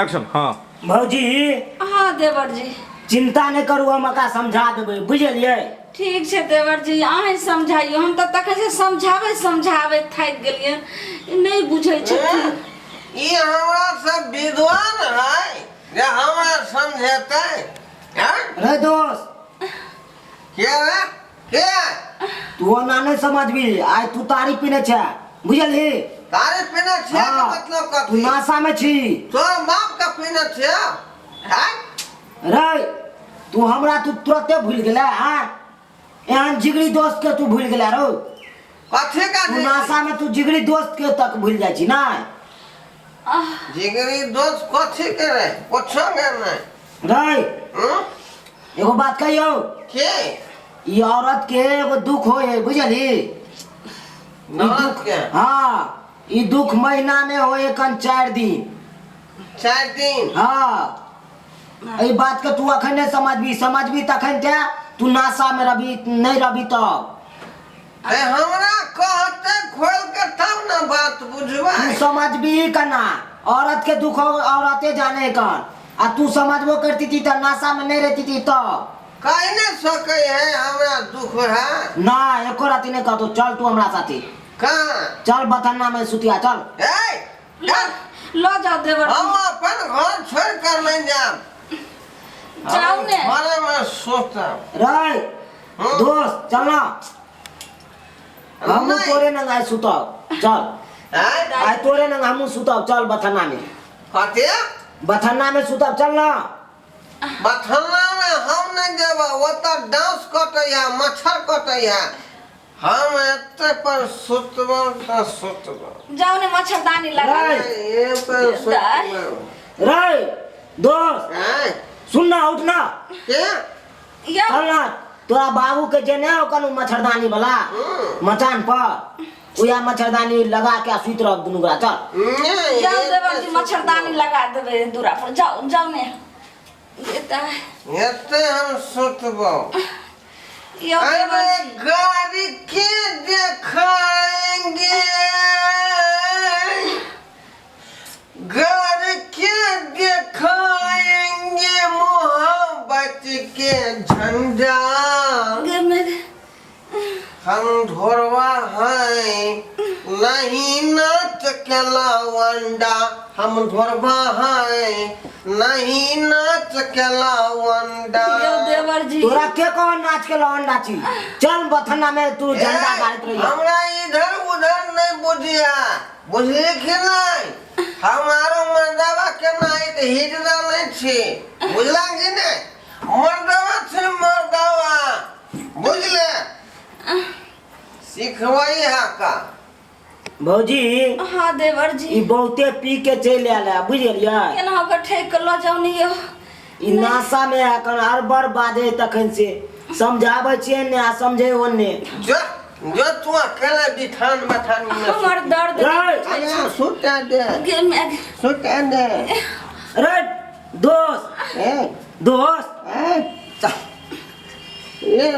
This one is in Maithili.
एक्शन। हाँ। भौजी। हाँ देवर जी। चिंता नहि करू, हम एकरा समझा देबै, बुझलियै? ठीक छै देवर जी, अहाँ समझाइयो। हम तऽ तखन से समझाबै समझाबै थाकि गेलियै, ई नहि बुझै छथिन। ई हमरा सब विद्वान है जे हमरा समझेतै हैं? रे दोस्त। के रे के? तू ओना नहि समझबी, आइ तू तारी पीने छै, बुझलही? तारी पीने छियै के हाँ। मतलब तू कथी? नाशा में छी। तोर बाप के पीने छियै हैं? रे तू हमरा तू तुरते भूल गेला। हाँ, एहन जिगरी दोस्त के तू भूल गेला रो? कथी का? तू नाशा में तू जिगरी दोस्त के तक भूल जाइ छी ना? आह, जिगरी दोस्त कथी के रे? कुछो के नहीं। रे। हम्म? एगो बात कहियौ? के? ई औरत के एगो दुख होय है, बुझली? ई ननद दुख के? हाँ, ई दुख महीना में होय कन 4 दिन। 4 दिन? हाँ, एहि बात के तू अखन नहीं समझबी, समझबी तखन के तू नाशा में रभी नहीं रभी तब। ए हमरा कहते खोल के तब ना बात बुझबै। तू समझबी कना? औरत के दुख औरते जाने कन, आ तू समझबो करती थी तऽ नाशा में नहीं रहती थी तब। कहि नहि सकै है हमरा दुख है। ना, एको राति नहीं कहतो। चल तू हमरा साथे। कहाँ? चल, बथन्ना में सुतिया, चल। ए चल। लऽ जाओ देवर जी। हम अपन घर छोड़ कर नहीं जाब। जाउ ने। घरे में सोचब। रे दोस्त, चल ना, हमहूँ नहीं। तोरे नंग आइ सुतब, चल। आँय? आइ तोरे नंग हमहूँ सुतब, चल बथन्ना में। कथी? बथन्ना में सुतब, चल ना। बथन्ना में हम नहीं जेबै, ओतऽ डांस कटै है, मच्छर कटै है। हम एते पर सुतबो तऽ सुतबो। जाउ ने, मच्छरदानी लगा। रे। ए पर सुतबो। रे दोस्त। आँय? सुन ना, उठ ना। के? यौ। चल ना, तोरा बाबू के जे ने ओकर मच्छरदानी वाला मचान पर, उएह मच्छरदानी लगा के आ सुति रहब दुनू गोरा, चल। नहि, जाउ एते देवर जी, मच्छरदानी लगा देबै दूरा पर। जाउ, जाउ ने। एते हम सुतबो। यौ अरे देवर जी। गाड़ी के देखाएंगे, घर के देखाएंगे मोहब्बत के झंडा। गे मेरे। हम ढोरवा हैं नहीं नाच के लवंडा, हम ढोरवा हैं नहीं नाच के लवंडा। यौ देवर जी। तोरा के कौन नाच के लौंडा छी? चल बथना में तू झंडा गाड़ैत रहिया। हमरा इधर उधर नहीं बुझिया, बुझली कि नहीं? हमारो मर्दावा के नहीं तऽ हिजड़ा नहीं छी, बुझला कि नहीं? मर्दावा छै मर्दावा, बुझले? सिखबै है का? भौजी। हाँ देवर जी। ई बहुते पी के चलि आयल है, बुझि गेलियै? केना ओकर ठेक के लऽ जाउ ने यौ। ई नाशा में एखन अड़बड़ बाजै, तखन से समझाबै छियै ने आ समझै ओन्ने। जो जो, तू अकेले बिथान बथान में। हमर दर्द। रे। अरे सुता दे। गे मैं। सुता दे। रे दोस्त। ए। दोस्त। ए। चल। ये।